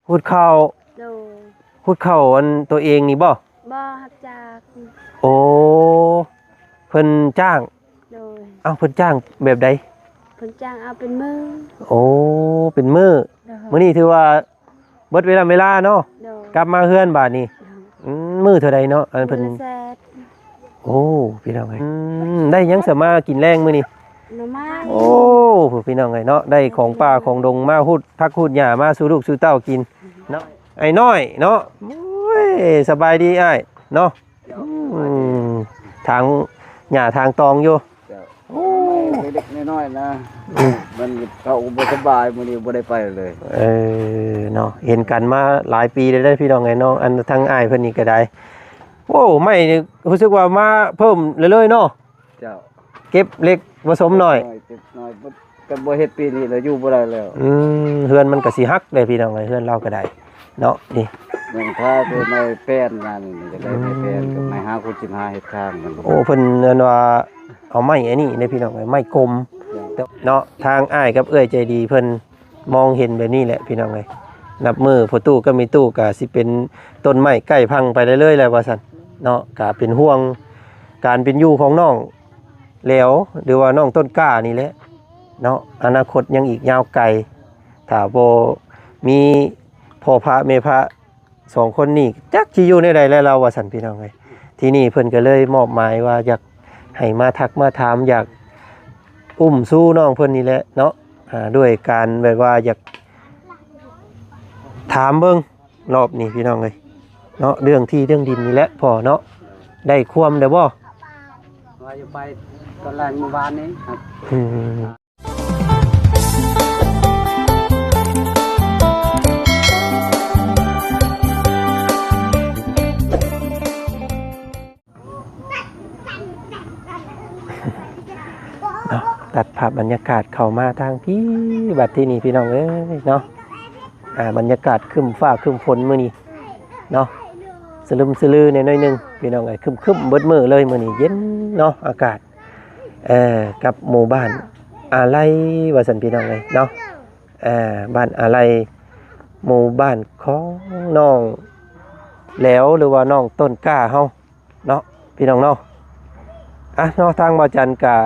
ຂຸດເຂົ້າ. ໂດຍ. ຂຸດເຂົ້າອັນຕົວເອງນີ້ບໍ່? ບໍ່ ຮັບຈ້າງ. ໂອ້ ເພິ່ນຈ້າງ. ໂດຍ. ເອົ້າ ເພິ່ນຈ້າງແບບໃດ? ເພິ່ນຈ້າງເອົາເປັນມື້. ໂອ້ ເປັນມື້. ໂດຍ. ມື້ນີ້ຖືວ່າເບິດເວລາ ເວລາເນາະ. ໂດຍ. ກັບມາເຮືອນບາດນີ້. ໂດຍ. ອືມ ມື້ເທົ່າໃດເນາະ ອັນເພິ່ນ? ມື້ລະແສນ. ໂອ້ ພີ່ນ້ອງເອີຍ ອືມ ໄດ້ຫຍັງສະມາກິນແລງມື້ນີ້? ໜໍ່ໄມ້. ໂອ້ ພີ່ນ້ອງເອີຍເນາະ ໄດ້ຂອງປ່າຂອງດົງມາຫູດຜັກຫູດຫຍ້າມາສູ່ລູກສູ່ເຕົ້າກິນເນາະ ອ້າຍນ້ອຍເນາະ. ໂອ້ຍ ສະບາຍດີອ້າຍເນາະ. ອືມ ຖາງຫຍ້າຖາງຕອງຢູ່. ເຈົ້າ. ໂອ້ ເລັກໆນ້ອຍໆນະ. ອືມ ມັນເຂົາບໍ່ສະບາຍ ມື້ນີ້ບໍ່ໄດ້ໄປເລີຍ. ເອີ ເນາະ ເຫັນກັນມາຫຼາຍປີແລ້ວເດ້ ພີ່ນ້ອງເອີຍເນາະ. ອັນທາງອ້າຍເພິ່ນນີ້ກໍໄດ້ ໂອ້ ໄມ້ນີ້ຮູ້ສຶກວ່າມາເພີ່ມເລື້ອຍໆເນາະ. ເຈົ້າ. ເກັບເລັກປະສົມໜ້ອຍ ເກັບໜ້ອຍ ຄັນບໍ່ເຮັດປີນີ້ແລ້ວຢູ່ບໍ່ໄດ້ແລ້ວ. ອືມ ເຮືອນມັນກໍຊິຫັກເດ້ພີ່ນ້ອງເອີຍ ເຮືອນລາວກໍໄດ້ເນາະ. ນີ້ ແມ່ນ ຖ້າຄືໄມ້ແປ້ນງານນີ້ ຢາກໄດ້ໄມ້ແປ້ນ ອືມ ກັບໄມ້ຫ້າຄູນສິບຫ້າເຮັດທາງມັນ. ໂອ້ ເພິ່ນເອີ້ນວ່າເອົາໄມ້ອັນນີ້ເດ້ພີ່ນ້ອງເອີຍ ໄມ້ກົມ. ເຈົ້າ. ເນາະ ທາງອ້າຍກັບເອື້ອຍໃຈດີເພິ່ນ ມອງເຫັນແບບນີ້ແຫຼະພີ່ນ້ອງເອີຍ. ນັບມື້ພໍ່ຕູ້ກັບແມ່ຕູ້ກໍຊິເປັນຕົ້ນໄມ້ໃກ້ພັງໄປເລື້ອຍໆແລ້ວວ່າຊັ້ນເນາະ. ກໍເປັນຫ່ວງການເປັນຢູ່ຂອງນ້ອງແຫຼວ ຫຼືວ່ານ້ອງຕົ້ນກ້ານີ້ແຫຼະເນາະ. ອະນາຄົດຍັງອີກຍາວໄກ ຖ້າບໍ່ມີພໍ່ພະແມ່ພະ ສອງຄົນນີ້ຈັກຊິຢູ່ແນວໃດແລ້ວລາວວ່າຊັ້ນພີ່ນ້ອງເອີຍ. ທີນີ້ເພິ່ນກໍເລີຍມອບໝາຍວ່າຢາກໃຫ້ມາທັກມາຖາມ ຢາກອຸ້ມຊູນ້ອງເພິ່ນນີ້ແຫຼະເນາະ. ອາ ດ້ວຍການແບບວ່າຢາກຖາມເບິ່ງລອບນີ້ພີ່ນ້ອງເອີຍເນາະ ເລື່ອງທີ່ເລື່ອງດິນນີ້ແຫຼະພໍ່ເນາະ. ໄດ້ຄວາມແລ້ວບໍ່? ວ່າຢູ່ໄປຕອນແລງມື້ວານນີ້. ອືມ. ເນາະ ຕັດພາບບັນຍາກາດເຂົ້າມາທາງພີ້ ບັດທີນີ້ພີ່ນ້ອງເອີຍເນາະ. ອາ ບັນຍາກາດຄຶ້ມຟ້າຄຶ້ມຝົນມື້ນີ້ເນາະ ສະລຶມສະລືແດ່ໜ້ອຍໜຶ່ງພີ່ນ້ອງເອີຍ ຄຶ້ມໆເບິດມື້ເລີຍມື້ນີ້ ເຢັນເນາະ ອາກາດ ເອີ ກັບໝູ່ບ້ານອາໄລວ່າຊັ້ນພີ່ນ້ອງເອີຍເນາະ. ເອີ ບ້ານອາໄລ ໝູ່ບ້ານຂອງນ້ອງແຫຼວ ຫຼືວ່ານ້ອງຕົ້ນກ້າເຮົາເນາະ ພີ່ນ້ອງເນາະ. ອະ ເນາະ ທາງບ່າວຈັນກະ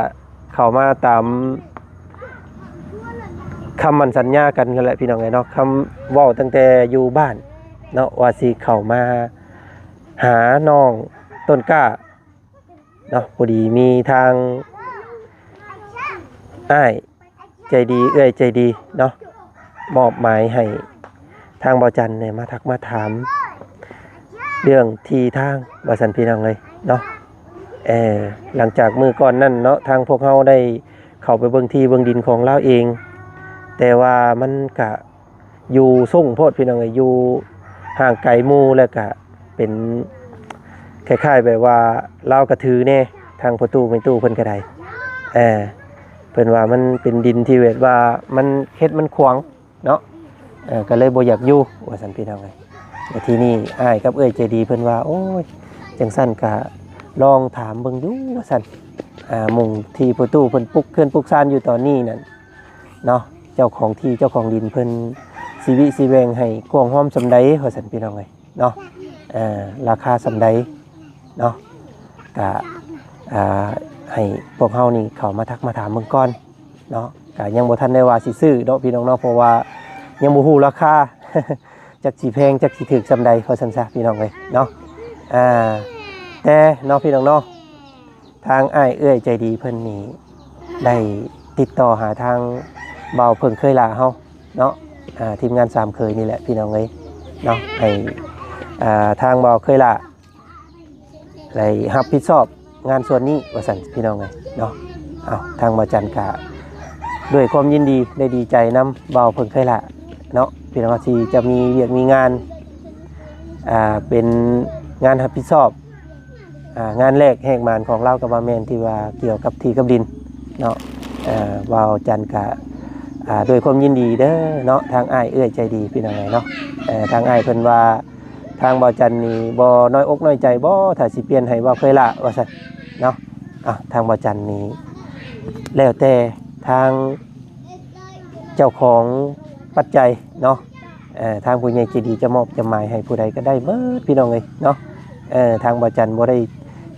ເຂົ້າມາຕາມຄຳໝັ້ນສັນຍາກັນນັ້ນແຫຼະ ພີ່ນ້ອງເອີຍເນາະ. ຄຳເວົ້າຕັ້ງແຕ່ຢູ່ບ້ານເນາະ ວ່າຊິເຂົ້າມາຫານ້ອງຕົ້ນກ້າ ເນາະ ພໍດີມີທາງອ້າຍໃຈດີ ເອື້ອຍໃຈດີເນາະ ມອບໝາຍໃຫ້ທາງບ່າວຈັນນີ້ມາທັກມາຖາມເລື່ອງທີ່ທາງວ່າຊັ້ນ ພີ່ນ້ອງເອີຍເນາະ. ເອີ ຫຼັງຈາກມື້ກ່ອນນັ້ນເນາະ ທາງພວກເຮົາໄດ້ເຂົ້າໄປເບິ່ງທີ່ເບິ່ງດິນຂອງລາວເອງ ແຕ່ວ່າມັນກະ ຢູ່ສູງໂພດພີ່ນ້ອງເອີຍ ຢູ່ຫ່າງໄກໝູ່ ແລ້ວກະເປັນຄ້າຍໆແບບວ່າລາວກະຖືແດ່ ທາງພໍ່ຕູ້ແມ່ຕູ້ເພິ່ນກະໄດ້ ເອີ ເພິ່ນວ່າມັນເປັນດິນທີ່ແບບວ່າມັນເຮັດມັນຂວາງເນາະ ເອີ ກະເລີຍບໍ່ຢາກຢູ່ວ່າຊັ້ນ ພີ່ນ້ອງເອີຍ. ແລ້ວທີນີ້ອ້າຍກັບເອື້ອຍໃຈດີເພິ່ນວ່າ ໂອ້ຍ ຈັ່ງຊັ້ນກະລອງຖາມເບິ່ງຢູ່ວ່າຊັ້ນ ອາ ໝ່ອງທີ່ພໍ່ຕູ້ເພິ່ນປຸກເຮືອນປຸກຊານຢູ່ຕອນນີ້ນັ້ນ ເນາະ ເຈົ້າຂອງທີ່ເຈົ້າຂອງດິນເພິ່ນຊິວິຊິແບ່ງໃຫ້ກວ້າງຮອມສ່ຳໃດວ່າຊັ້ນ ພີ່ນ້ອງເອີຍເນາະ ເອີ ລາຄາສ່ຳໃດເນາະ ກະ ອາ ໃຫ້ພວກເຮົານີ້ເຂົ້າມາທັກມາຖາມເບິ່ງກ່ອນເນາະ. ກະຍັງບໍ່ທັນໄດ້ວ່າຊິຊື້ດອກ ພີ່ນ້ອງເນາະ ເພາະວ່າຍັງບໍ່ຮູ້ລາຄາ ຈັກຊິແພງຈັກຊິຖືກສ່ຳໃດ ວ່າຊັ້ນຊະ ພີ່ນ້ອງເອີຍເນາະ. ອາ ແຕ່ເນາະ ພີ່ນ້ອງເນາະ ທາງອ້າຍເອື້ອຍໃຈດີເພິ່ນນີ້ໄດ້ຕິດຕໍ່ຫາທາງບ່າວເຜິ້ງເຂີຍຫຼ້າເຮົາເນາະ ອາ ທີມງານສາມເຂີຍນີ້ແຫຼະ ພີ່ນ້ອງເອີຍເນາະ ໃຫ້ ອາ ທາງບ່າວເຂີຍຫຼ້າໄດ້ຮັບຜິດຊອບງານສ່ວນນີ້ວ່າຊັ້ນ ພີ່ນ້ອງເອີຍເນາະ. ເອົ້າ ທາງບ່າວຈັນກະດ້ວຍຄວາມຍິນດີ ໄດ້ດີໃຈນຳບ່າວເຜິ້ງເຂີຍຫຼ້າເນາະ ພີ່ນ້ອງ ທີ່ຈະມີວຽກມີງານ ອາ ເປັນງານຮັບຜິດຊອບ ອາ ງານແລກແຫກໝານຂອງລາວກະວ່າແມ່ນ ທີ່ວ່າກ່ຽວກັບທີ່ກັບດິນເນາະ. ເອີ ບ່າວຈັນກະ ອາ ດ້ວຍຄວາມຍິນດີເດີເນາະ ທາງອ້າຍເອື້ອຍໃຈດີ ພີ່ນ້ອງເອີຍເນາະ. ເອີ ທາງອ້າຍເພິ່ນວ່າ ທາງບ່າວຈັນນີ້ບໍ່ນ້ອຍອົກນ້ອຍໃຈບໍ່ ຖ້າຊິປ່ຽນໃຫ້ບ່າວເຂີຍຫຼ້າວ່າຊັ້ນເນາະ. ເອົ້າ ທາງບ່າວຈັນນີ້ແລ້ວແຕ່ທາງເຈົ້າຂອງປັດໄຈເນາະ ເອີ ທາງຜູ້ໃຫຍ່ໃຈດີຈະມອບຈະໝາຍໃຫ້ຜູ້ໃດກໍໄດ້ເບິດ ພີ່ນ້ອງເອີຍເນາະ. ເອີ ທາງບ່າວຈັນບໍ່ໄດ້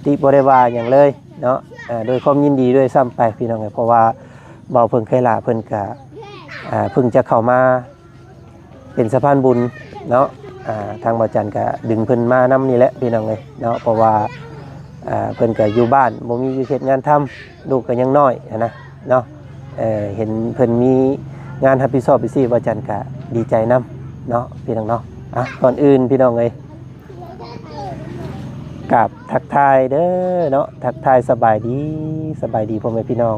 ຕິບໍ່ໄດ້ວ່າຫຍັງເລີຍເນາະ. ເອີ ດ້ວຍຄວາມຍິນດີດ້ວຍຊ້ຳໄປ ພີ່ນ້ອງເອີຍ, ເພາະວ່າບ່າວເພິ່ງໄຄຫຼ້າເພິ່ນກະ ອ່າ ເພິ່ງຈະເຂົ້າມາເປັນສະພານບຸນເນາະ. ອ່າ ທາງບ່າວຈັນກະດຶງເພິ່ນມານຳນີ້ແຫຼະ ພີ່ນ້ອງເອີຍເນາະ, ເພາະວ່າ ອ່າ ເພິ່ນກະຢູ່ບ້ານ ບໍ່ມີວຽກເຮັດງານທຳ ລູກກໍຍັງນ້ອຍຫັ້ນນະເນາະ. ເອີ ເຫັນເພິ່ນມີງານຮັບຜິດຊອບໄປຊີ້ ບ່າວຈັນກະດີໃຈນຳເນາະ ພີ່ນ້ອງເນາະ. ອ່ະ ກ່ອນອື່ນ ພີ່ນ້ອງເອີຍ ກາບທັກທາຍເດີເນາະ, ທັກທາຍສະບາຍດີ ສະບາຍດີພໍ່ແມ່ພີ່ນ້ອງ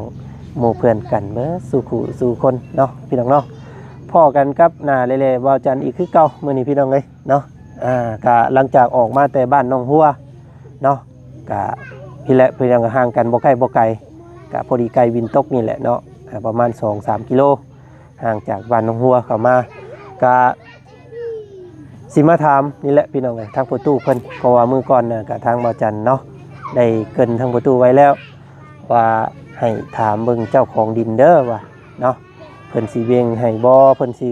ໝູ່ເພື່ອນກັນເບິດສູ່ຄູ່ສູ່ຄົນເນາະ ພີ່ນ້ອງເນາະ. ພໍ້ກັນກັບໜ້າແລໆ ບ່າວຈັນອີກຄືເກົ່າມື້ນີ້ ພີ່ນ້ອງເອີຍເນາະ. ອ່າ ກະຫຼັງຈາກອອກມາແຕ່ບ້ານໜອງຫົວເນາະ ກະພີ້ແຫຼະ ພີ່ນ້ອງ ຫ່າງກັນບໍ່ໃກ້ບໍ່ໄກ ກະພໍດີໃກ້ວິນຕົກນີ້ແຫຼະເນາະ. ອ່າ ປະມານສອງສາມກິໂລ ຫ່າງຈາກບ້ານໜອງຫົວເຂົ້າມາ ກະຊິມາຖາມນີ້ແຫຼະ ພີ່ນ້ອງເອີຍ ທາງພໍ່ຕູ້ເພິ່ນ, ເພາະວ່າມື້ກ່ອນນະ ກະທາງບ່າວຈັນເນາະ ໄດ້ເກີ່ນທາງພໍ່ຕູ້ໄວ້ແລ້ວ ວ່າໃຫ້ຖາມເບິ່ງເຈົ້າຂອງດິນເດີວ່າເນາະ, ເພິ່ນຊິແບ່ງໃຫ້ບໍ່ ເພິ່ນຊິ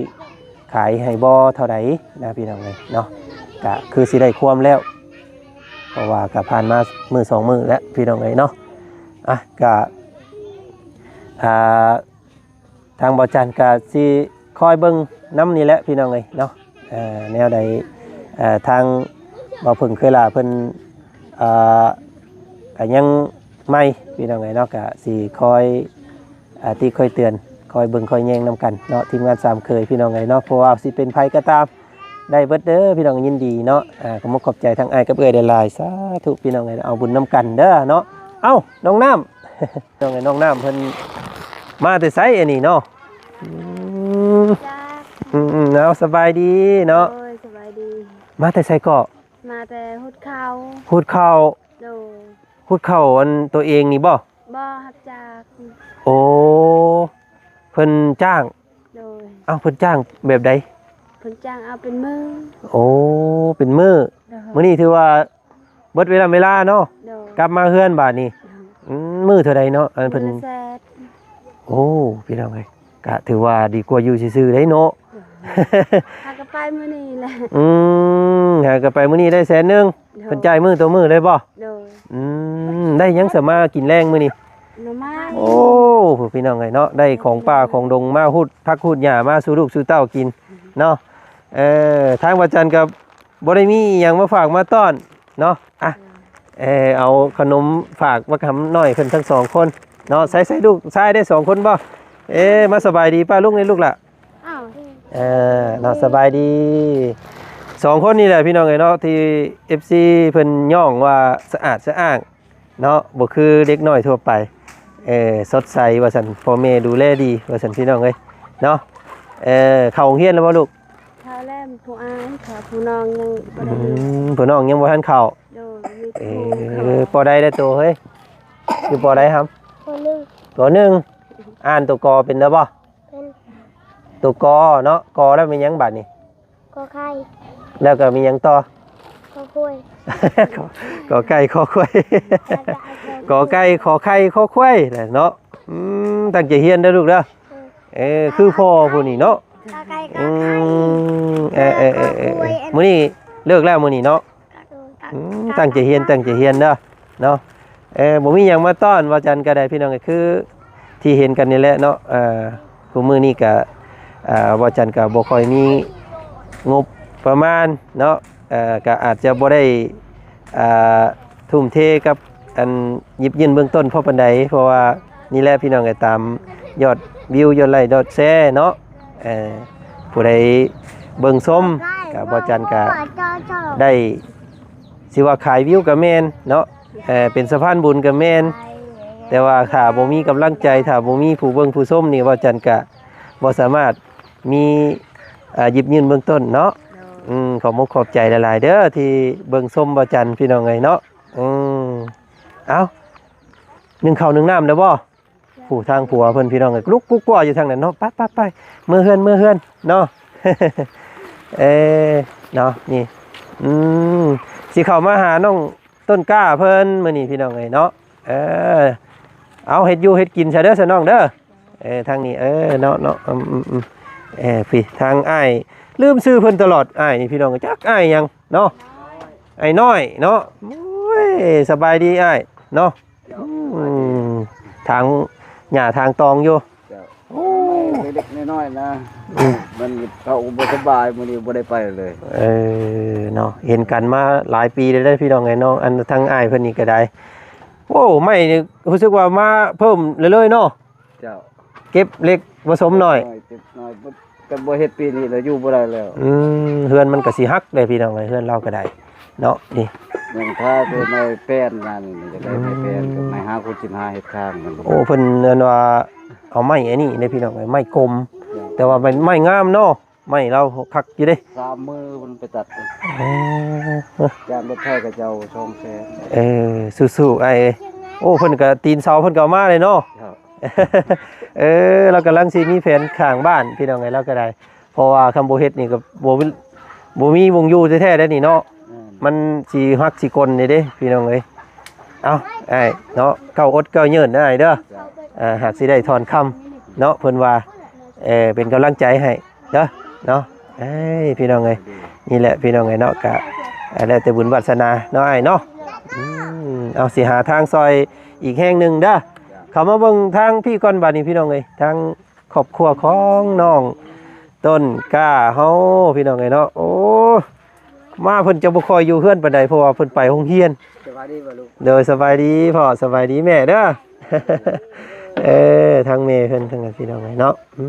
ຂາຍໃຫ້ບໍ່ ເທົ່າໃດນະ ພີ່ນ້ອງເອີຍເນາະ. ກະຄືຊິໄດ້ຄວາມແລ້ວ ເພາະວ່າກະຜ່ານມາມື້ສອງມື້ແລ້ວ ພີ່ນ້ອງເອີຍເນາະ. ອ່ະ ກະ ອ່າ ທາງບ່າວຈັນກະຊິຄອຍເບິ່ງນຳນີ້ແຫຼະ ພີ່ນ້ອງເອີຍເນາະ. ເອີ ແນວໃດ ເອີ ທາງບ່າວເພິ່ງເຄີຍລາເພິ່ນ ເອີ ກະຍັງໃໝ່ ພີ່ນ້ອງເອີຍເນາະ, ກະຊິຄອຍ ອ່າ ຕິຄອຍເຕືອນ ຄອຍເບິ່ງຄອຍແຍງນຳກັນເນາະ ທີມງານສາມເຄີຍ ພີ່ນ້ອງເອີຍເນາະ. ເພາະວ່າຊິເປັນໃຜກໍຕາມ ໄດ້ເບິດເດີ ພີ່ນ້ອງ ຍິນດີເນາະ. ອ່າ ກໍໝົກຂອບໃຈທາງອ້າຍກັບເອື້ອຍຫຼາຍໆ ສາທຸ ພີ່ນ້ອງເອີຍ, ເອົາບຸນນຳກັນເດີເນາະ. ເອົ້າ ນ້ອງນ້ຳ ນ້ອງເອີຍ ນ້ອງນ້ຳເພິ່ນມາແຕ່ໃສອັນນີ້ເນາະ? ອືມ ຈັກ ອືມໆ ເອົາ ສະບາຍດີເນາະ. ໂດຍ ສະບາຍດີ. ມາແຕ່ໃສເກາະ? ມາແຕ່ຫຸດເຂົ້າ. ຫຸດເຂົ້າ. ໂດຍ. ຫຸດເຂົ້າອັນໂຕເອງນີ້ບໍ່? ບໍ່ ຮັບຈ້າງ. ໂອ້ ເພິ່ນຈ້າງ. ໂດຍ. ເອົ້າ ເພິ່ນຈ້າງແບບໃດ? ເພິ່ນຈ້າງເອົາເປັນມື້. ໂອ້ ເປັນມື້. ໂດຍ. ມື້ນີ້ຖືວ່າເບິດເວລາເວລາເນາະ. ໂດຍ. ກັບມາເຮືອນບາດນີ້. ໂດຍ. ອືມ ມື້ເທົ່າໃດເນາະ ອັນເພິ່ນ? ມື້ລະແສນ. ໂອ້ ພີ່ນ້ອງເອີຍ ກະຖືວ່າດີກວ່າຢູ່ຊື່ໆໄດ໋ເນາະ. ໂດຍ. ຫາກໍໄປມື້ນີ້ແຫຼະ. ອືມ ຫາກໍໄປມື້ນີ້ໄດ້ແສນໜຶ່ງ. ໂດຍ. ເພິ່ນຈ່າຍມື້ຕໍ່ມື້ເລີຍບໍ່? ໂດຍ. ອືມ ໄດ້ຫຍັງສະມາກິນແລງມື້ນີ້? ໜໍ່ໄມ້. ໂອ້ ພີ່ນ້ອງເອີຍເນາະ ໄດ້ຂອງປ່າຂອງດົງມາຫູດຜັກຫູດຫຍ້າມາສູ່ລູກສູ່ເຕົ້າກິນເນາະ. ເອີ ທາງບ່າວຈັນກໍບໍ່ໄດ້ມີອີ່ຫຍັງມາຝາກມາຕ້ອນເນາະ. ອ່ະ ເອີ ເອົາຂະໜົມຝາກບັກຫຳນ້ອຍເພິ່ນທັງສອງຄົນເນາະ. ໃສ່ ໃສ່ລູກຊາຍໄດ້ສອງຄົນບໍ່? ເອີ ມາສະບາຍດີປ້າລຸງນີ້ລູກຫຼ້າ. ອ້າວ ເອີ ເນາະ ສະບາຍດີ. ສອງຄົນນີ້ແຫຼະ ພີ່ນ້ອງເອີຍເນາະ ທີ່ເອັຟຊີເພິ່ນຍ້ອງວ່າສະອາດສະອ້າງເນາະ ບໍ່ຄືເດັກນ້ອຍທົ່ວໄປ. ເອີ ສົດໃສວ່າຊັ້ນ ພໍ່ແມ່ດູແລດີວ່າຊັ້ນ ພີ່ນ້ອງເອີຍເນາະ. ເອີ ເຂົ້າໂຮງຮຽນແລ້ວບໍ່ລູກ? ເຂົ້າແລ້ວ ຜູ້ອ້າຍເຂົ້າ ຜູ້ນ້ອງຍັງບໍ່ໄດ້. ອືມ ຜູ້ນ້ອງຍັງບໍ່ທັນເຂົ້າ. ໂດຍ. ເອີ ປ.ໃດແລ້ວໂຕເຮີ້ຍ? ຢູ່ ປ.ໃດຫຳ? ປ.ໜຶ່ງ. ປ.ໜຶ່ງ. ອ່ານໂຕ ກ ເປັນແລ້ວບໍ່? ເປັນ. ໂຕ ກ ເນາະ ກ ແລ້ວແມ່ນຫຍັງບາດນີ້? ກ ໄກ່. ແລ້ວກໍມີຫຍັງຕໍ່? ກ ຄວາຍ. ກ ໄກ່ ຄ ຄວາຍ. ກ ໄກ່ ຂ ໄຂ່ ຄ ຄວາຍແຫຼະເນາະ. ອືມ ຕັ້ງໃຈຮຽນເດີລູກເດີ. ເອີ ຄືພໍ່ຜູ້ນີ້ເນາະ. ກ ໄກ່ ຂ ໄຂ່. ອືມ ເອີໆໆ ກ ຄ ຄວາຍ. ມື້ນີ້ເລີກແລ້ວມື້ນີ້ເນາະ. ອືມ ຕັ້ງໃຈຮຽນ ຕັ້ງໃຈຮຽນເດີເນາະ. ເອີ ບໍ່ມີຫຍັງມາຕ້ອນບ່າວຈັນກໍໄດ້ ພີ່ນ້ອງເອີຍ ຄືທີ່ເຫັນກັນນີ້ແຫຼະເນາະ. ເອີ ຄູ່ມື້ນີ້ກໍ ເອີ ບ່າວຈັນກໍບໍ່ຄ່ອຍມີງົບປະມານເນາະ, ເອີ ກໍອາດຈະບໍ່ໄດ້ ອ່າ ທຸ່ມເທກັບອັນຢິບຍື່ນເບື້ອງຕົ້ນພໍປານໃດ ເພາະວ່ານີ້ແຫຼະ ພີ່ນ້ອງເອີຍ ຕາມຍອດວິວ ຍອດໄລ້ ຍອດແຊເນາະ. ເອີ ຜູ້ໃດເບິ່ງຊົມ ກໍບ່າວຈັນກໍໄດ້ ຊິວ່າຂາຍວິວກໍແມ່ນເນາະ, ເອີ ເປັນສະພານບຸນກໍແມ່ນ, ແຕ່ວ່າຖ້າບໍ່ມີກຳລັງໃຈ ຖ້າບໍ່ມີຜູ້ເບິ່ງຜູ້ຊົມນີ້ ບ່າວຈັນກະບໍ່ສາມາດມີ ອ່າ ຢິບຍື່ນເບື້ອງຕົ້ນເນາະ. ໂດຍ. ອືມ ຂອບມຸກຂອບໃຈຫຼາຍໆເດີທີ່ເບິ່ງຊົມບ່າວຈັນ ພີ່ນ້ອງເອີຍເນາະ. ອືມ ເອົ້າ ໜຶ້ງເຂົ້າໜຶ້ງນ້ຳແລ້ວບໍ່? ຜູ້ທາງຜົວເພິ່ນ ພີ່ນ້ອງເອີຍ ລຸກກຸກກົວຢູ່ທາງນັ້ນເນາະ. ໄປໆໆ ເມືອເຮືອນ ເມືອເຮືອນເນາະ. ເອີ ເນາະ ນີ້ ອືມ ຊິເຂົ້າມາຫານ້ອງຕົ້ນກ້າເພິ່ນມື້ນີ້ ພີ່ນ້ອງເອີຍເນາະ. ເອີ ເອົາ ເຮັດຢູ່ເຮັດກິນຊະເດີ ຊະນ້ອງເດີ. ເອີ ທາງນີ້ ເອີ ເນາະ ເນາະ ອືມໆໆ ເອີ ພີ້ ທາງອ້າຍ ລືມຊື່ເພິ່ນຕະຫຼອດ ອ້າຍນີ້ພີ່ນ້ອງ ຈັກອ້າຍຫຍັງເນາະ ອ້າຍນ້ອຍເນາະ. ໂອ້ຍ ສະບາຍດີອ້າຍເນາະ. ອືມ ຖາງຫຍ້າຖາງຕອງຢູ່. ເຈົ້າ ໂອ້ ເລັກໆນ້ອຍໆນະ. ອືມ ມັນເຂົາບໍ່ສະບາຍ ມື້ນີ້ບໍ່ໄດ້ໄປເລີຍ. ເອີ ເນາະ ເຫັນກັນມາຫຼາຍປີແລ້ວເດ້ພີ່ນ້ອງເອີຍເນາະ. ອັນທາງອ້າຍເພິ່ນນີ້ກໍໄດ້ ໂອ້ ໄມ້ນີ້ຮູ້ສຶກວ່າມາເພີ່ມເລື້ອຍໆເນາະ. ເຈົ້າ ເກັບເລັກປະສົມໜ້ອຍ ເກັບໜ້ອຍ ຄັນບໍ່ເຮັດປີນີ້ລະຢູ່ບໍ່ໄດ້ແລ້ວ. ອືມ ເຮືອນມັນກໍຊິຫັກເດ້ພີ່ນ້ອງເອີຍ ເຮືອນລາວກໍໄດ້ເນາະ. ນີ້ ຍັງຖ້າແຕ່ໄມ້ແປ້ນນັ້ນ ຢາກໄດ້ໄມ້ແປ້ນ ອືມ ກັບໄມ້ຫ້າຄູນສິບຫ້າເຮັດຂ້າງມັນ. ໂອ້ ເພິ່ນເອີ້ນວ່າເອົາໄມ້ອັນນີ້ເດ້ພີ່ນ້ອງເອີຍ ໄມ້ກົມ ເຈົ້າ ແຕ່ວ່າໄມ້ ໄມ້ງາມເນາະ. ໄມ້ລາວຄັກຢູ່ເດ້ ສາມມື້ເພິ່ນໄປຕັດ. ເອີ ຈ້າງລົດໄຖເຂົາເຈົ້າສອງແສນ. ເອີ ສູ້ໆອ້າຍເອີຍ. ໂອ້ ເພິ່ນກໍຕີນເສົາເພິ່ນກໍເອົາມາເລີຍເນາະ. ເອີ ລາວກຳລັງຊິມີແຜນສ້າງບ້ານພີ່ນ້ອງເອີຍ ລາວກໍໄດ້ ເພາະວ່າຄັນບໍ່ເຮັດນີ້ກໍບໍ່ ບໍ່ມີບ່ອນຢູ່ແທ້ໆເດ້ນີ້ເນາະ. ແມ່ນ ມັນຊິຫັກຊິກົນນີ້ເດ້ພີ່ນ້ອງເອີຍ. ເອົ້າ ອ້າຍເນາະ ເກົ້າອົດເກົ້າເຍີ້ນເດີອ້າຍເດີ. ເຈົ້າ ອ່າ ຫາກຊິໄດ້ຖ້ອນຄຳເນາະ ເພິ່ນວ່າ ເອີ ເປັນກຳລັງໃຈໃຫ້ ເດີເນາະ. ເອີຍ ພີ່ນ້ອງເອີຍ ນີ້ແຫຼະພີ່ນ້ອງເອີຍເນາະ ກະ ເອີ ແລ້ວແຕ່ບຸນວາດສະໜາເນາະອ້າຍເນາະ. ອືມ ເອົາ ຊິຫາທາງຊ່ອຍອີກແຮງໜຶ່ງເດີ. ເຂົ້າມາເບິ່ງທາງພີ້ກ່ອນບາດນີ້ພີ່ນ້ອງເອີຍ ທາງຄອບຄົວຂອງນ້ອງຕົ້ນກ້າເຮົາພີ່ນ້ອງເອີຍເນາະ. ໂອ້ ມາເພິ່ນຈະບໍ່ຄ່ອຍຢູ່ເຮືອນປານໃດ ເພາະວ່າເພິ່ນໄປໂຮງຮຽນ. ສະບາຍດີບໍ່ລູກ? ໂດຍ ສະບາຍດີພໍ່ ສະບາຍດີແມ່ເດີ. ເອີ ທາງແມ່ເພິ່ນ ທາງນັ້ນພີ່ນ້ອງເອີຍເນາະ. ອື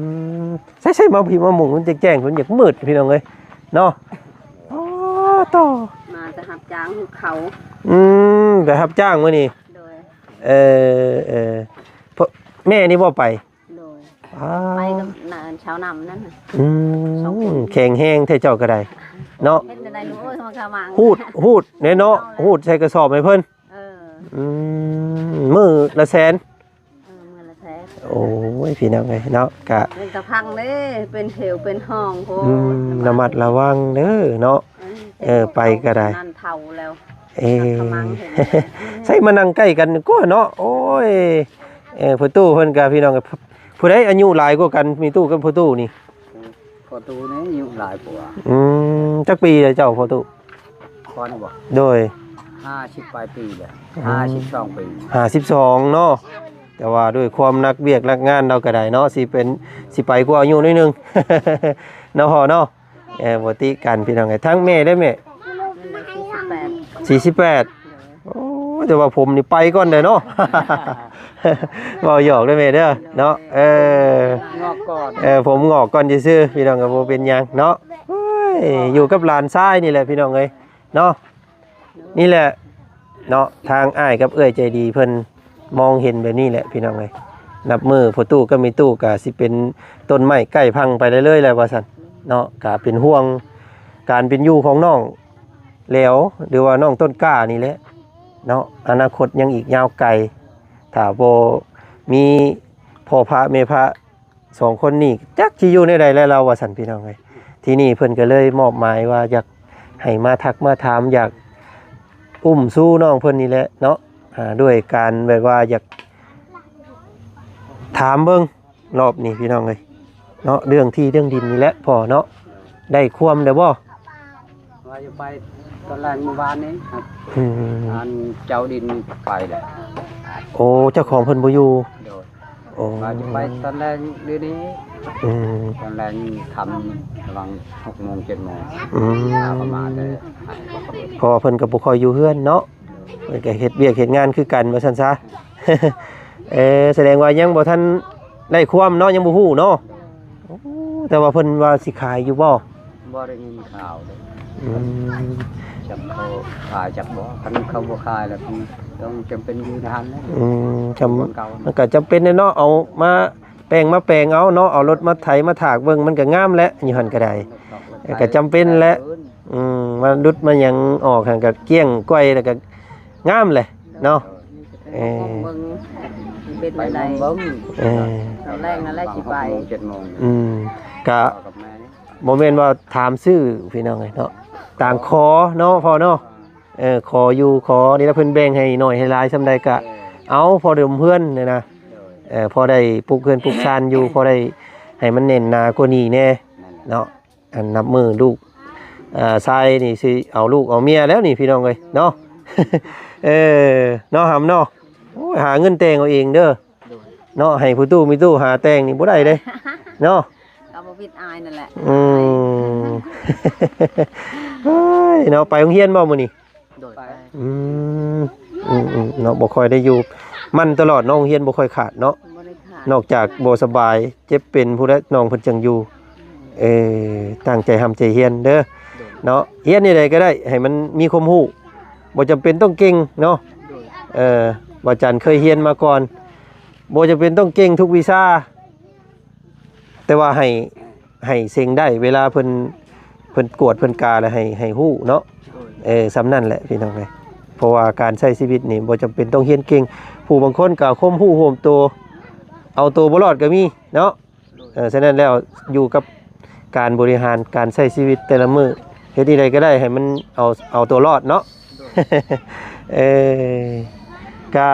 ມ ໃສ່ໆ ມາພີ້ມາມຸງ ມັນແຈ້ງໆ ເພິ່ນຢາກມືດພີ່ນ້ອງເອີຍເນາະ. ອໍ ໂຕ ມາແຕ່ຮັບຈ້າງເຂົາ. ອືມ ໄປຮັບຈ້າງມື້ນີ້. ໂດຍ ເອີ ເອີ ແມ່ນີ້ບໍ່ໄປ? ໂດຍ ອ້າ ໄປກັບນາ ຊາວນຳນັ້ນນະ. ອືມ ສອງຄົນ ແຂງແຮງແທ້ເຈົ້າກໍໄດ້ເນາະ. ເຮັດແນວໃດລູກເອີຍ ມາຂະມັງ ຮູດ ຮູດແດ່ເນາະ ເອົາແລ້ວ ຮູດໃສ່ກະສອບໃຫ້ເພິ່ນ. ເອີ ອືມ ມື້ລະແສນ. ເອີ ມື້ລະແສນ. ໂອ້ຍ ພີ່ນ້ອງເອີຍເນາະ ກະ ເປັນຕາພັງເດ້ ເປັນເຫວເປັນຮ່ອງໂພດ. ອືມ ລະມັດລະວັງເດີເນາະ. ເອີ ເອີ ໄປກໍໄດ້ ນັ້ນເຖົ້າແລ້ວ. ເອີ ໃສ່ມານັ່ງໃກ້ກັນກວ່າເນາະ. ໂອ້ຍ ເອີ ພໍ່ຕູ້ເພິ່ນກະ ພີ່ນ້ອງ ຜູ້ໃດອາຍຸຫຼາຍກວ່າກັນ ແມ່ຕູ້ກັບພໍ່ຕູ້ນີ້? ພໍ່ຕູ້ນີ້ອາຍຸຫຼາຍກວ່າ. ອືມ ຈັກປີແລ້ວເຈົ້າພໍ່ຕູ້? ຂ້ອຍນີ້ບໍ່? ໂດຍ ຫ້າສິບປາຍປີແລ້ວ. ອືມ ຫ້າສິບສອງປີ. ຫ້າສິບສອງເນາະ. ແຕ່ວ່າດ້ວຍຄວາມໜັກວຽກໜັກງານລາວກໍໄດ້ເນາະ ຊິເປັນ ຊິໄປກວ່າອາຍຸໜ້ອຍໜຶ່ງເນາະພໍ່ເນາະ. ເອີ ບໍ່ຕິກັນພີ່ນ້ອງເອີຍ. ທາງແມ່ເດ້ແມ່? ສີ່ສິບແປດ. ໂອ້ ແຕ່ວ່າຜົມນີ້ໄປກ່ອນເດ້ເນາະ. ເວົ້າຫຍອກເດີແມ່ເດີເນາະ. ເອີ ງອກກ່ອນ. ເອີ ຜົມງອກກ່ອນຊື່ໆ ພີ່ນ້ອງກໍບໍ່ເປັນຫຍັງເນາະ. ໂອ້ຍ ຢູ່ກັບຫຼານຊາຍນີ້ແຫຼະພີ່ນ້ອງເອີຍເນາະ. ນີ້ແຫຼະເນາະ ທາງອ້າຍກັບເອື້ອຍໃຈດີເພິ່ນມອງເຫັນແບບນີ້ແຫຼະພີ່ນ້ອງເອີຍ. ນັບມື້ພໍ່ຕູ້ກັບແມ່ຕູ້ກະຊິເປັນຕົ້ນໄມ້ໃກ້ພັງໄປເລື້ອຍໆແລ້ວວ່າຊັ້ນເນາະ. ກະເປັນຫ່ວງການເປັນຢູ່ຂອງນ້ອງແຫຼວ ຫຼືວ່ານ້ອງຕົ້ນກ້ານີ້ແຫຼະເນາະ. ອະນາຄົດຍັງອີກຍາວໄກ ຖ້າບໍ່ມີພໍ່ພະແມ່ພະ ສອງຄົນນີ້ຈັກຊິຢູ່ແນວໃດແລ້ວລາວວ່າຊັ້ນພີ່ນ້ອງເອີຍ. ທີນີ້ເພິ່ນກໍເລີຍມອບໝາຍວ່າຢາກໃຫ້ມາທັກມາຖາມ ຢາກອຸ້ມຊູນ້ອງເພິ່ນນີ້ແຫຼະເນາະ. ອາ ດ້ວຍການແບບວ່າຢາກຖາມເບິ່ງລອບນີ້ພີ່ນ້ອງເອີຍເນາະ ເລື່ອງທີ່ເລື່ອງດິນນີ້ແຫຼະພໍ່ເນາະ. ໄດ້ຄວາມແລ້ວບໍ່? ວ່າຈະໄປຕອນແລງມື້ວານນີ້. ອືມ ອັນເຈົ້າດິນໄປແລ້ວ. ໂອ້ ເຈົ້າຂອງເພິ່ນບໍ່ຢູ່. ໂດຍ. ໂອ້ ວ່າຈະໄປຕອນແລງດຽວນີ້. ອືມ ຕອນແລງຄ່ຳ ລະຫວ່າງຫົກໂມງ ເຈັດໂມງ. ອືມ ປະມານນັ້ນ. ເພາະວ່າເພິ່ນກໍບໍ່ຄ່ອຍຢູ່ເຮືອນເນາະ ເພິ່ນກໍເຮັດວຽກເຮັດງານຄືກັນວ່າຊັ້ນຊະ. ເອີ ສະແດງວ່າຍັງບໍ່ທັນໄດ້ຄວາມເນາະ ຍັງບໍ່ຮູ້ເນາະ. ໂອ້ ແຕ່ວ່າເພິ່ນວ່າຊິຂາຍຢູ່ບໍ່? ບໍ່ໄດ້ຍິນຂ່າວເດ້. ອືມ ຈັກເຂົາຂາຍຈັກບໍ່. ຄັນເຂົາບໍ່ຂາຍແລ້ວຕ້ອງຈຳເປັນຢູ່ໃນຫັ້ນແຫຼະ. ອືມ ຈຳ ມັນກໍຈຳເປັນແຫຼະເນາະ ເອົາມາແປງມາແປງເອົາເນາະ ເອົາລົດມາໄຖມາຖາກເບິ່ງ ມັນກໍງາມແຫຼະ ຢູ່ຫັ້ນກໍໄດ້. ເອີ ກໍຈຳເປັນແຫຼະ. ອືມ ມາດຸດມາຫຍັງອອກຫັ້ນກໍກ້ຽງກ້ອຍ ແລ້ວກໍງາມແຫຼະເນາະ. ເອີ ເບິ່ງເປັນແນວໃດ. ເອີ ຕອນແລງນັ້ນແຫຼະຊິໄປ. ອືມ ກະບໍ່ແມ່ນວ່າຖາມຊື້ພີ່ນ້ອງເອີຍເນາະ ຕ່າງຂໍເນາະພໍ່ເນາະ. ເອີ ຂໍຢູ່ຂໍນີ້ລະ ເພິ່ນແບ່ງໃຫ້ໜ້ອຍໃຫ້ຫຼາຍສ່ຳໃດກະເອົາ ພໍດົມເຮືອນນີ້ນະ. ເອີ ພໍໄດ້ປຸກເຮືອນປຸກຊານຢູ່ ພໍໄດ້ໃຫ້ມັນແໜ້ນໜາກວ່ານີ້ແດ່ເນາະ. ອັນນັບມື້ລູກ ເອີ ຊາຍນີ້ຊິເອົາລູກເອົາເມຍແລ້ວນີ້ພີ່ນ້ອງເອີຍເນາະ. ເອີ ເນາະ ຫຳເນາະ. ໂອ້ຍ ຫາເງິນແຕ່ງເອົາເອງເດີ ໂດຍ ເນາະ. ໃຫ້ຜູ້ຕູ້ມີຕູ້ຫາແຕ່ງນີ້ບໍ່ໄດ້ເດ້ເນາະ. ກໍບໍ່ຜິດອາຍນັ້ນແຫຼະ. ອືມ ເອີຍ ເນາະ. ໄປໂຮງຮຽນບໍ່ມື້ນີ້? ໂດຍ ໄປ ອືມ ອືມໆ ເນາະ. ບໍ່ຄ່ອຍໄດ້ຢູ່ ມັນຕະຫຼອດເນາະ ໂຮງຮຽນບໍ່ຄ່ອຍຂາດເນາະ. ບໍ່ໄດ້ຂາດ ນອກຈາກບໍ່ສະບາຍ ເຈັບເປັນພຸ້ນແຫຼະ ນ້ອງເພິ່ນຈັ່ງຢູ່. ເອີ ຕັ້ງໃຈຮ່ຳໃຈຮຽນເດີ ໂດຍ ເນາະ. ຮຽນແນວໃດກໍໄດ້ ໃຫ້ມັນມີຄວາມຮູ້ ບໍ່ຈຳເປັນຕ້ອງເກັ່ງເນາະ. ໂດຍ ເອີ ວ່າຈັນເຄີຍຮຽນມາກ່ອນ ບໍ່ຈຳເປັນຕ້ອງເກັ່ງທຸກວິຊາ ແຕ່ວ່າໃຫ້ ໃຫ້ເສັງໄດ້ ເວລາເພິ່ນ ເພິ່ນກວດເພິ່ນກາແລ້ວ ໃຫ້ ໃຫ້ຮູ້ເນາະ. ໂດຍ ເອີ ສ່ຳນັ້ນແຫຼະພີ່ນ້ອງເອີຍ. ເພາະວ່າການໃຊ້ຊີວິດນີ້ບໍ່ຈຳເປັນຕ້ອງຮຽນເກັ່ງ. ຜູ້ບາງຄົນກໍຄວາມຮູ້ຮ່ວມໂຕ ເອົາໂຕບໍ່ລອດກໍມີເນາະ. ໂດຍ ເອີ ສະນັ້ນແລ້ວ ຢູ່ກັບການບໍລິຫານການໃຊ້ຊີວິດແຕ່ລະມື້ ເຮັດແນວໃດກໍໄດ້ໃຫ້ມັນເອົາ ເອົາຕົວລອດເນາະ. ໂດຍ ເອີ ກະ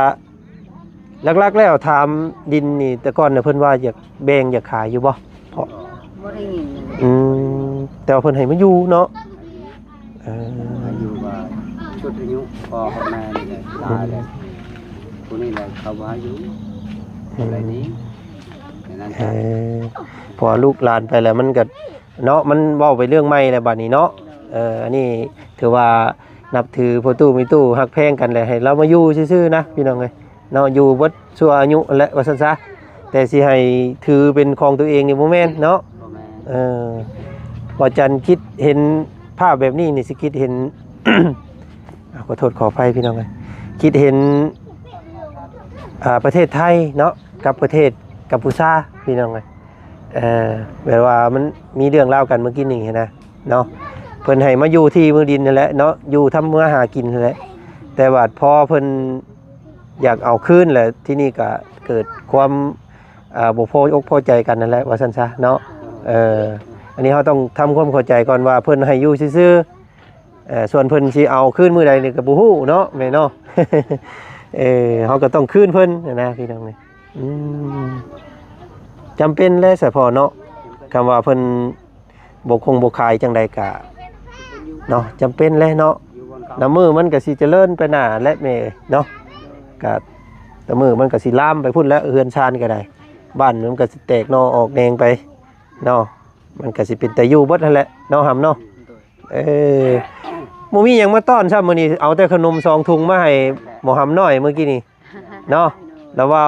ຫຼັກໆແລ້ວ ຖາມດິນນີ້ ແຕ່ກ່ອນນະເພິ່ນວ່າຢາກແບ່ງຢາກຂາຍຢູ່ບໍ່? ເພາະ ບໍ່ໄດ້ຍິນເລີຍ. ອືມ ແຕ່ວ່າເພິ່ນໃຫ້ມາຢູ່ເນາະ. ເອີ ມາຢູ່ວ່າຊຸດອາຍຸພໍ່ກັບແມ່ນີ້ແຫຼະ ຫຼາຍແລ້ວ ຜູ້ນີ້ແຫຼະເຂົາວ່າຢູ່ ອືມ ອະໄລນີ້ ແນວນັ້ນ. ເອີ ເພາະວ່າລູກຫຼານໄປແລ້ວ ມັນກໍເນາະ ມັນເວົ້າໄປເລື່ອງໃໝ່ແລ້ວບາດນີ້ເນາະ. ເອີ ອັນນີ້ຖືວ່ານັບຖືພໍ່ຕູ້ແມ່ຕູ້ ຮັກແພງກັນແຫຼະ ໃຫ້ລາວມາຢູ່ຊື່ໆນະພີ່ນ້ອງເອີຍເນາະ. ຢູ່ເບິດຊົ່ວອາຍຸຫັ້ນແຫຼະ ວ່າຊັ້ນຊະ. ແຕ່ຊິໃຫ້ຖືເປັນຂອງຕົວເອງນີ້ບໍ່ແມ່ນເນາະ. ບໍ່ແມ່ນ ເອີ ວ່າຈັນຄິດເຫັນພາບແບບນີ້ນີ້ ຊິຄິດເຫັນ ອາ ຂໍໂທດຂໍອະໄພພີ່ນ້ອງເອີຍ ຄິດເຫັນ ອ່າ ປະເທດໄທເນາະ ກັບປະເທດກັມພູຊາພີ່ນ້ອງເອີຍ. ເອີ ແບບວ່າມັນມີເລື່ອງລາວກັນເມື່ອກີ້ນີ້ຫັ້ນນະເນາະ. ເພິ່ນໃຫ້ມາຢູ່ທີ່ເມືອງດິນຫັ້ນແຫຼະເນາະ ຢູ່ທຳມາຫາກິນຫັ້ນແຫຼະ ແຕ່ວ່າພໍເພິ່ນ ຢາກເອົາຄືນແຫຼະ ທີນີ້ກໍເກີດຄວາມ ອ່າ ບໍ່ພໍອົກພໍໃຈກັນນັ້ນແຫຼະ ວ່າຊັ້ນຊະເນາະ. ເອີ ອັນນີ້ເຮົາຕ້ອງທຳຄວາມເຂົ້າໃຈກ່ອນວ່າເພິ່ນໃຫ້ຢູ່ຊື່ໆ ເອີ ສ່ວນເພິ່ນຊິເອົາຄືນມື້ໃດນີ້ກໍບໍ່ຮູ້ເນາະ ແມ່ເນາະ. ເອີ ເຮົາກໍຕ້ອງຄືນເພິ່ນຫັ້ນນະພີ່ນ້ອງເອີຍ. ອືມ ຈຳເປັນແຫຼະສະເພາະເນາະ ຄຳວ່າເພິ່ນ ບໍ່ຄົງບໍ່ຂາຍຈັ່ງໃດກະເນາະ ຈຳເປັນແຫຼະເນາະ. ນຳມື້ມັນກະຊິຈະເລີນໄປໜ້າແຫຼະແມ່ເນາະ ກະນຳມື້ມັນກະຊິລາມໄປພຸ້ນແຫຼະ ເຮືອນຊານກະໄດ້ ບ້ານມັນກະຊິແຕກໜໍ່ອອກແໜງໄປເນາະ ມັນກະຊິເປັນຕາຢູ່ເບິດຫັ້ນແຫຼະເນາະ ຫຳເນາະ. ເອີ ບໍ່ມີຫຍັງມາຕ້ອນຊ້ຳມື້ນີ້ ເອົາແຕ່ຂະໜົມສອງຖົງມາໃຫ້ໝໍຫຳນ້ອຍມື້ກີ້ນີ້ເນາະ. ລາວວ່າ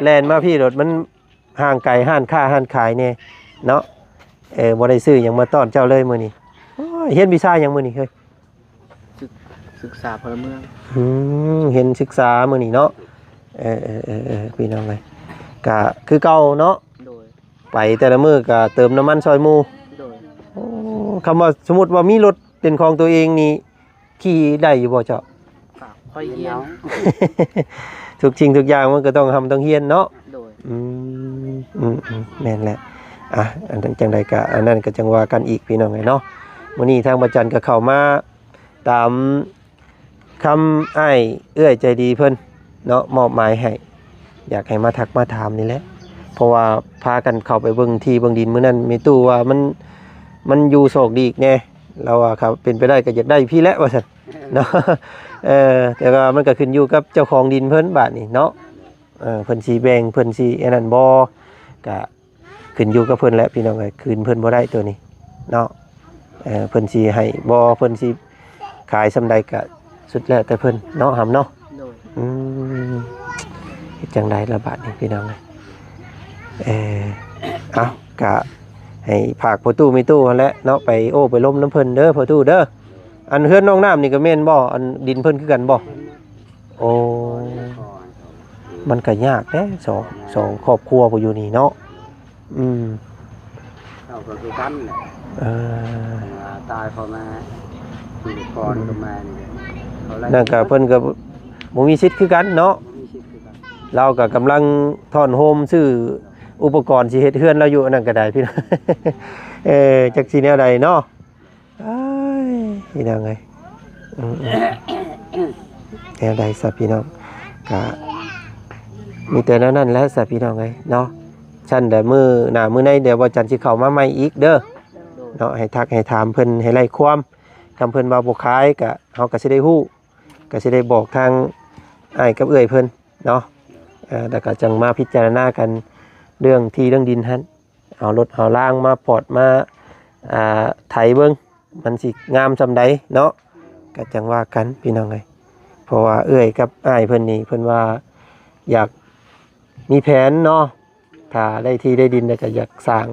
ແລ່ນມາພີ້ໂລດ ມັນ ຫ່າງໄກຮ້ານຄ້າຮ້ານຂາຍແດ່ເນາະ. ເອີ ບໍ່ໄດ້ຊື້ຫຍັງມາຕ້ອນເຈົ້າເລີຍມື້ນີ້. ໂອ້ຍ ຮຽນວິຊາຫຍັງມື້ນີ້ເຮີ້ຍ? ສຶກ ສຶກສາພົນລະເມືອງ. ອືມ ຮຽນສຶກສາມື້ນີ້ເນາະ. ເອີໆໆໆ ພີ່ນ້ອງເອີຍ ກະຄືເກົ່າເນາະ. ໂດຍ ໄປແຕ່ລະມື້ກະເຕີມນ້ຳມັນຊ່ອຍໝູ່. ໂດຍ ໂອ້ ຄຳວ່າສົມມຸດວ່າມີລົດເປັນຂອງຕົວເອງນີ້ ຂີ່ໄດ້ຢູ່ບໍ່ເຈົ້າ? ກໍຄ່ອຍຮຽນ. ທຸກສິ່ງທຸກຢ່າງມັນກໍຕ້ອງຮ່ຳຕ້ອງຮຽນເນາະ. ໂດຍ ອືມ ອືມໆ ແມ່ນແຫຼະ. ອ່ະ ອັນນັ້ນຈັ່ງໃດກໍ ອັນນັ້ນກໍຈັ່ງວ່າກັນອີກ ພີ່ນ້ອງເອີຍເນາະ. ມື້ນີ້ທາງພະຈັນກໍເຂົ້າມາຕາມຄຳອ້າຍເອື້ອຍໃຈດີເພິ່ນເນາະ ມອບໝາຍໃຫ້ ຢາກໃຫ້ມາທັກມາຖາມນີ້ແຫຼະ ເພາະວ່າພາກັນເຂົ້າໄປເບິ່ງທີ່ເບິ່ງດິນມື້ນັ້ນ ແມ່ຕູ້ວ່າມັນ ມັນຢູ່ຊອກດີກແດ່ ລາວວ່າ ຄັນເປັນໄປໄດ້ກໍຢາກໄດ້ພີ້ແຫຼະ ວ່າຊັ້ນເນາະ. ເອີ ແຕ່ວ່າມັນກໍຂຶ້ນຢູ່ກັບເຈົ້າຂອງດິນເພິ່ນບາດນີ້ເນາະ. ເອີ ເພິ່ນຊິແບ່ງ ເພິ່ນຊິອັນນັ້ນບໍ່ ກະຂຶ້ນຢູ່ກັບເພິ່ນແຫຼະ ພີ່ນ້ອງເອີຍ ຄືນເພິ່ນບໍ່ໄດ້ໂຕນີ້ເນາະ. ເອີ ເພິ່ນຊິໃຫ້ບໍ່ ເພິ່ນຊິຂາຍສ່ຳໃດກະສຸດແລ້ວແຕ່ເພິ່ນເນາະ ຫຳເນາະ. ໂດຍ ອືມ ເຮັດຈັ່ງໃດລະບາດນີ້ ພີ່ນ້ອງເອີຍ. ເອີ ເອົ້າ ກະໃຫ້ຝາກພໍ່ຕູ້ແມ່ຕູ້ຫັ້ນແຫຼະເນາະ ໄປໂອ້ໄປລົມນຳເພິ່ນເດີພໍ່ຕູ້ເດີ. ອັນເຮືອນນ້ອງນ້ຳນີ້ກໍແມ່ນບໍ່ ອັນດິນເພິ່ນຄືກັນບໍ່? ໂອ້ ມັນກໍຍາກເດ້ ສອງ ສອງຄອບຄົວຜູ້ຢູ່ນີ້ເນາະ. ອືມ ເຂົາກໍຄືກັນແຫຼະ. ເອີ ອ່າ ຕາຍພໍ່ແມ່ ຢູ່ກ່ອນ ອືມ ກັບແມ່ນີ້ແຫຼະ ເຂົາໄລ່ ນັ້ນກໍເພິ່ນກໍບໍ່ມີສິດຄືກັນເນາະ. ບໍ່ມີສິດຄືກັນ ລາວກໍກຳລັງທ້ອນໂຮມຊື້ອຸປະກອນຊິເຮັດເຮືອນລາວຢູ່ ອັນນັ້ນກໍໄດ້ພີ່ນ້ອງ. ເອີ ຈັກຊິແນວໃດເນາະ. ເອີຍ ພີ່ນ້ອງເອີຍ ອືມໆ ແນວໃດຊະພີ່ນ້ອງ ກະມີແຕ່ແນວນັ້ນແຫຼະຊະພີ່ນ້ອງເອີຍເນາະ. ຊັ້ນໃດມື້ໜ້າມື້ໃນ ດຽວບ່າວຈັນຊິເຂົ້າມາໃໝ່ອີກເດີ. ໂດຍ ເນາະ ໃຫ້ທັກໃຫ້ຖາມເພິ່ນໃຫ້ໄດ້ຄວາມ ຄັນເພິ່ນວ່າບໍ່ຂາຍ ກະເຮົາກະຊິໄດ້ຮູ້ ກະຊິໄດ້ບອກທາງອ້າຍກັບເອື້ອຍເພິ່ນເນາະ ເອີ ແລ້ວກະຈັ່ງມາພິຈາລະນາກັນເລື່ອງທີ່ເລື່ອງດິນຫັ້ນ ເອົາລົດເອົາລາງມາປອດມາ ອ່າ ໄຖເບິ່ງ ມັນຊິງາມສ່ຳໃດເນາະ ກະຈັ່ງວ່າກັນພີ່ນ້ອງເອີຍ. ເພາະວ່າເອື້ອຍກັບອ້າຍເພິ່ນນີ້ ເພິ່ນວ່າຢາກມີແຜນເນາະ ຖ້າໄດ້ທີ່ໄດ້ດິນແລ້ວກະຢາກສ້າງ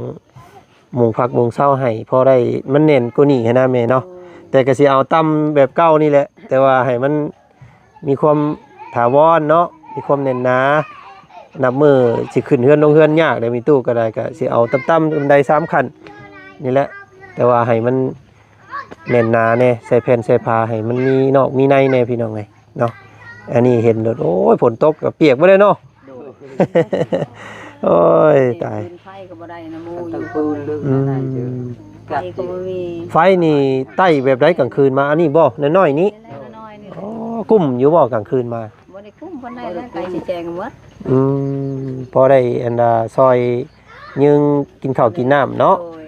ໝູ່ພັກໝູ່ເຊົາໃຫ້ພໍໄດ້ ມັນແໜ້ນກວ່ານີ້ຫັ້ນນະແມ່ເນາະ. ແຕ່ກະຊິເອົາຕ່ຳແບບເກົ່ານີ້ແຫຼະ ແຕ່ວ່າໃຫ້ມັນ ມີຄວາມຖາວອນເນາະ ມີຄວາມແໜ້ນໜາ. ນັບມື້ຊິຂຶ້ນເຮືອນລົງເຮືອນຍາກເດ້ ມີຕູ້ກໍໄດ້ ກໍຊິເອົາຕ່ຳໆ ບັນໄດສາມຂັ້ນນີ້ແຫຼະ ແຕ່ວ່າໃຫ້ມັນແໜ້ນໜາແດ່ ໃສ່ແຜ່ນໃສ່ຜ້າໃຫ້ມັນມີນອກມີໃນແດ່ ພີ່ນ້ອງເອີຍເນາະ. ອັນນີ້ເຫັນໂລດ ໂອ້ຍ ຝົນຕົກກໍປຽກເບິດເລີຍເນາະ. ໂດຍ ໂອ້ຍ ຕາຍ ເປັນໄຟກໍບໍ່ໄດ້ນະ ໝູ່ຢູ່ ຕັ້ງປືນເລື່ອງນັ້ນເຈີ ໄຟກໍບໍ່ມີ ໄຟນີ້ໄຕ້ແບບໃດກາງຄືນມາ? ອັນນີ້ບໍ່ ນ້ອຍໆນີ້? ນ້ອຍໆນີ້ແຫຼະ ອໍ ກຸ້ມຢູ່ບໍ່ກາງຄືນມາ? ບໍ່ໄດ້ກຸ້ມປານໃດແຫຼະ ໄກ່ຊິແຈ້ງໝົດ. ອືມ ພໍໄດ້ອັນດາຊ່ອຍຍຶງກິນເຂົ້າກິນນ້ຳເນາະ. ໂດຍ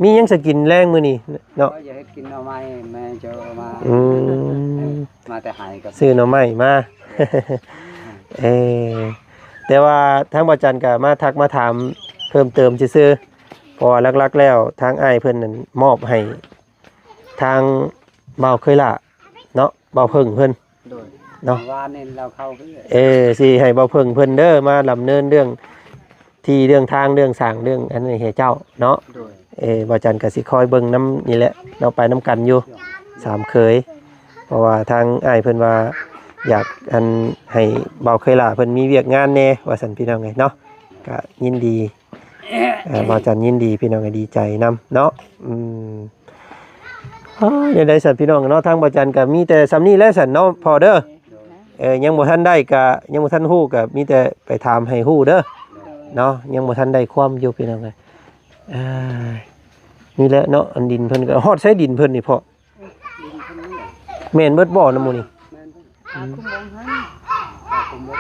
ມີຫຍັງຊິກິນແລງມື້ນີ້ເນາະ? ຂ້ອຍຢາກເຮັດກິນໜໍ່ໄມ້ ແມ່ເຈົ້າເອົາມາ ອືມ ມາແຕ່ໄຮ່ກໍຊື້ໜໍ່ໄມ້ມາ. ເອີ ແຕ່ວ່າທາງບ່າວຈັນກໍມາທັກມາຖາມເພີ່ມເຕີມຊື່ໆ ເພາະວ່າຫຼັກໆແລ້ວທາງອ້າຍເພິ່ນນັ້ນມອບໃຫ້ທາງບ່າວເຄີຍຫຼ້າເນາະ ບ່າວເພິ່ງເພິ່ນ ໂດຍ ເນາະ ວານນີ້ລາວເຂົ້າຄື ເອີ ຊິໃຫ້ບ່າວເພິ່ງເພິ່ນເດີ ມາດຳເນີນເລື່ອງທີ່ເລື່ອງທາງເລື່ອງສ້າງເລື່ອງອັນນີ້ໃຫ້ເຈົ້າເນາະ. ໂດຍ ເອີ ບ່າວຈັນກໍຊິຄອຍເບິ່ງນຳນີ້ແຫຼະເນາະ ໄປນຳກັນຢູ່ ໂດຍ ສາມເຂີຍ ເພາະວ່າທາງອ້າຍເພິ່ນວ່າຢາກອັນໃຫ້ບ່າວເຄີຍຫຼ້າເພິ່ນມີວຽກງານແດ່ວ່າຊັ້ນ ພີ່ນ້ອງເອີຍເນາະ. ກໍຍິນດີ ເອີ ບ່າວຈັນຍິນດີ ພີ່ນ້ອງກໍດີໃຈນຳເນາະ. ອືມ ໂອ້ຍ ແນວໃດຊັ້ນພີ່ນ້ອງເນາະ ທາງບ່າວຈັນກໍມີແຕ່ສ່ຳນີ້ແຫຼະຊັ້ນເນາະພໍ່ເດີ. ເອີ ຍັງບໍ່ທັນໄດ້ກໍຍັງບໍ່ທັນຮູ້ ກໍມີແຕ່ໄປຖາມໃຫ້ຮູ້ເດີເນາະ ຍັງບໍ່ທັນໄດ້ຄວາມຢູ່ ພີ່ນ້ອງເອີຍ. ເອີ ນີ້ແຫຼະເນາະ ອັນດິນເພິ່ນກໍຮອດໃສດິນເພິ່ນນີ້ພໍ່? ແມ່ນເບິດບໍ່ນຳໝູ່ນີ້? ແມ່ນ ຫາຄຸມບໍ່ຫາ ຫາຄຸມບໍ່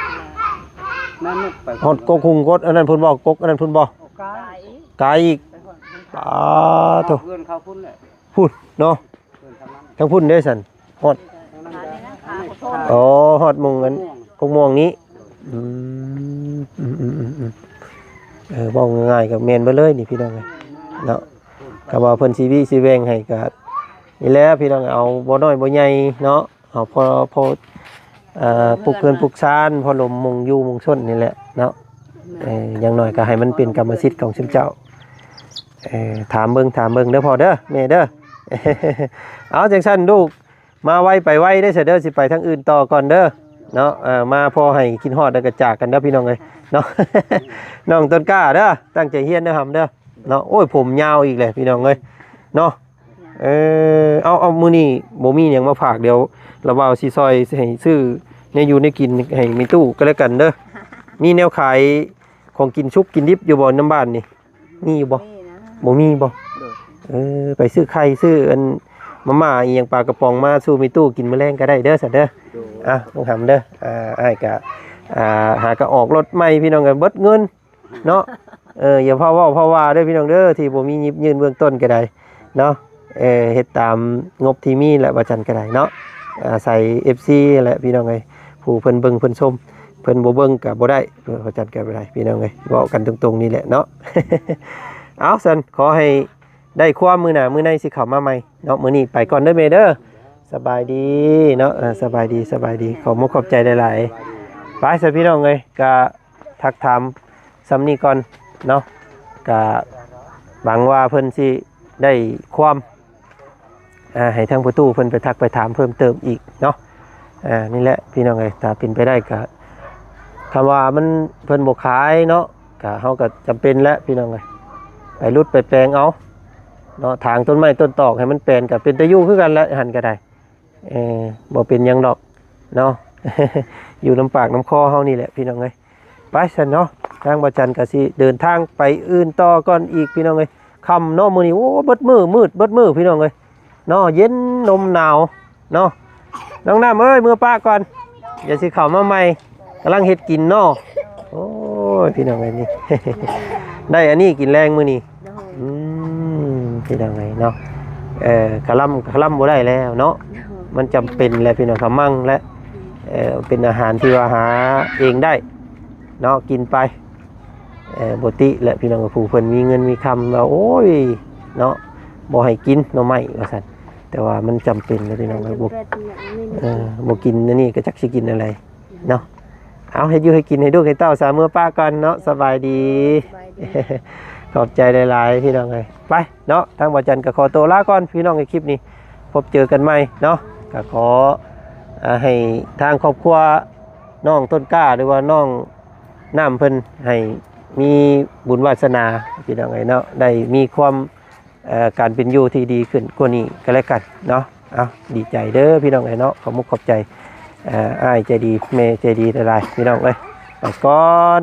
ແມ່ນໄປ ຮອດກົກຫຸງກົດອັນນັ້ນພຸ້ນບໍ່? ກົກອັນນັ້ນພຸ້ນບໍ່? ກາຍ ກາຍອີກ ປາໂທ້ ເຮືອນເຂົາພຸ້ນແຫຼະ ພຸ້ນເນາະ ເຮືອນເຂົານັ້ນ ທາງພຸ້ນເດ້ຊັ້ນ ຮອດ ອໍ ຮອດໝ່ອງອັນກົກມ່ວງນີ້. ອືມ ອືມໆໆ ເອີ ເວົ້າງ່າຍໆກໍແມ່ນເບິດເລີຍນີ້ ພີ່ນ້ອງເອີຍເນາະ. ກໍວ່າເພິ່ນຊິວິຊິແບ່ງໃຫ້ກໍ ນີ້ແຫຼະພີ່ນ້ອງ ເອົາບໍ່ນ້ອຍບໍ່ໃຫຍ່ເນາະ ເອົາພໍ ພໍ ເອີ ປຸກເຮືອນປຸກຊານ ພໍລົມມຸງຢູ່ມຸງຊົນນີ້ແຫຼະເນາະ. ເອີ ຢ່າງໜ້ອຍກໍໃຫ້ມັນເປັນກຳມະສິດຂອງຊຸມເຈົ້າ. ເອີ ຖາມເບິ່ງ ຖາມເບິ່ງເດີພໍ່ເດີ ແມ່ເດີ. ເອົາ ຈັ່ງຊັ້ນລູກ ມາໄວໄປໄວເດີຊະເດີ ຊິໄປທາງອື່ນຕໍ່ກ່ອນເດີເນາະ. ເອີ ມາພໍໃຫ້ຄິດຮອດແລ້ວກໍຈາກກັນເດີພີ່ນ້ອງເອີຍເນາະ. ນ້ອງຕົ້ນກ້າເດີ ຕັ້ງໃຈຮຽນເດີຫຳເດີເນາະ. ໂອ້ຍ ຜົມຍາວອີກແຫຼະພີ່ນ້ອງເອີຍເນາະ. ເອີ ເອົາ ເອົາ ມື້ນີ້ບໍ່ມີຫຍັງມາຝາກ ດຽວລາວາວຊິຊ່ອຍໃຫ້ຊື້ແນວຢູ່ແນວກິນໃຫ້ແມ່ຕູ້ກໍແລ້ວກັນເດີ. ມີແນວຂາຍຂອງກິນສຸກກິນດິບຢູ່ບໍ່ນຳບ້ານນີ້? ມີຢູ່ບໍ່? ມີນະ ບໍ່ມີບໍ່? ໂດຍ ເອີ ໄປຊື້ໄຂ່ ຊື້ອັນມາມ່າອີ່ຫຍັງ ປາກະປ໋ອງມາສູ່ແມ່ຕູ້ກິນມື້ແລງກໍໄດ້ເດີຊະເດີ. ໂດຍ ອ່ະ ນ້ອງຫຳເດີ ອ່າ ອ້າຍກະ ອ່າ ຫາກະອອກລົດໃໝ່ ພີ່ນ້ອງກໍເບິດເງິນເນາະ. ເອີ ຢ່າພາເວົ້າພາວ່າເດີພີ່ນ້ອງເດີ ທີ່ບໍ່ມີຫຍິບຍື່ນເບື້ອງຕົ້ນກໍໄດ້ເນາະ. ເອີ ເຮັດຕາມງົບທີ່ມີແຫຼະ ວ່າຊັ້ນກໍໄດ້ເນາະ. ອາໄສເອັຟຊີແຫຼະ ພີ່ນ້ອງເອີຍ ຜູ້ເພິ່ນເບິ່ງເພິ່ນຊົມ ເພິ່ນບໍ່ເບິ່ງກໍບໍ່ໄດ້ ເພິ່ນ ວ່າຈັ່ງໃດກໍບໍ່ໄດ້ ພີ່ນ້ອງເອີຍ ເວົ້າກັນຕົງໆນີ້ແຫຼະເນາະ. ເອົາ ຊັ້ນ ຂໍໃຫ້ໄດ້ຄວາມ ມື້ໜ້າມື້ໃນຊິເຂົ້າມາໃໝ່ເນາະ. ມື້ນີ້ໄປກ່ອນເດີແມ່ເດີ ສະບາຍດີເນາະ. ເອີ ສະບາຍດີ ສະບາຍດີ ຂອບມຸກຂອບໃຈຫຼາຍໆ. ໄປຊະ ພີ່ນ້ອງເອີຍ ກະທັກຖາມສ່ຳນີ້ກ່ອນເນາະ. ກະຫວັງວ່າເພິ່ນຊິໄດ້ຄວາມ ອ່າ ໃຫ້ທາງພໍ່ຕູ້ເພິ່ນໄປທັກໄປຖາມເພີ່ມເຕີມອີກເນາະ. ອ່າ ນີ້ແຫຼະພີ່ນ້ອງເອີຍ ຖ້າເປັນໄປໄດ້ກະ ຄຳວ່າມັນ ເພິ່ນບໍ່ຂາຍເນາະ ກະເຮົາກະຈຳເປັນແຫຼະພີ່ນ້ອງເອີຍ ໄປຫຼຸດໄປແປງເອົາເນາະ. ຖາງຕົ້ນໄມ້ຕົ້ນຕອກໃຫ້ມັນແປນ ກະເປັນຕາຢູ່ຄືກັນແຫຼະ ຫັ້ນກະໄດ້. ເອີ ບໍ່ເປັນຫຍັງດອກເນາະ ຢູ່ນຳປາກນຳຄໍເຮົານີ້ແຫຼະພີ່ນ້ອງເອີຍ. ໄປຊັ້ນເນາະ ທາງບ່າວຈັນກໍຊິເດີນທາງໄປອື່ນຕໍ່ກ່ອນອີກພີ່ນ້ອງເອີຍ. ຄ່ຳເນາະມື້ນີ້ ໂອ້ ເບິດມື້ ມືດເບິດມື້ພີ່ນ້ອງເອີຍເນາະ ເຢັນລົມໜາວເນາະ. ນ້ອງນ້ຳເອີຍ ເມືອປະກ່ອນ ດຽວຊິເຂົ້າມາໃໝ່ ກຳລັງເຮັດກິນເນາະ. ໂອ້ຍ ພີ່ນ້ອງເອີຍ ນີ້ ໄດ້ອັນນີ້ກິນແລງມື້ນີ້. ໂດຍ ອືມ ພີ່ນ້ອງເອີຍເນາະ ເອີ ກະລຳ ກະລຳບໍ່ໄດ້ແລ້ວເນາະ ມັນຈຳເປັນແຫຼະພີ່ນ້ອງ ກະມັງແຫຼະ ເອີ ເປັນອາຫານທີ່ວ່າຫາເອງໄດ້ເນາະ ກິນໄປ ເອີ ບໍ່ຕິແຫຼະພີ່ນ້ອງ ຜູ້ເພິ່ນມີເງິນມີຄຳວ່າ ໂອ້ຍ ເນາະ ບໍ່ໃຫ້ກິນໜໍ່ໄມ້ວ່າຊັ້ນ ແຕ່ວ່າມັນຈຳເປັນແຫຼະພີ່ນ້ອງເອີຍ ບໍ່ ເອີ ບໍ່ກິນອັນນີ້ກະຈັກຊິກິນອັນໃດເນາະ ເອົາ ເຮັດຢູ່ເຮັດກິນໃຫ້ລູກໃຫ້ເຕົ້າສາ ເມືອປະກ່ອນເນາະ ສະບາຍດີ ສະບາຍດີ ຂອບໃຈຫຼາຍໆ ພີ່ນ້ອງເອີຍ ໄປເນາະ ທາງບ່າວຈັນກະຂໍໂຕລາກ່ອນ ພີ່ນ້ອງເອີຍ ຄລິບນີ້ ພົບເຈີກັນໃໝ່ເນາະ ກະຂໍ ອາ ໃຫ້ທາງຄອບຄົວນ້ອງຕົ້ນກ້າ ຫຼືວ່ານ້ອງນ້ຳເພິ່ນ ໃຫ້ມີບຸນວາສະໜາ ພີ່ນ້ອງເອີຍເນາະ ໄດ້ມີຄວາມ ເອີ ການເປັນຢູ່ທີ່ດີຂຶ້ນກວ່ານີ້ກະແລ້ວກັນເນາະ ເອົາ ດີໃຈເດີພີ່ນ້ອງເອີຍເນາະ ຂອບມຸກຂອບໃຈ ເອີ ອ້າຍໃຈດີ ແມ່ໃຈດີຫຼາຍໆ ພີ່ນ້ອງເອີຍ ໄປກ່ອນ.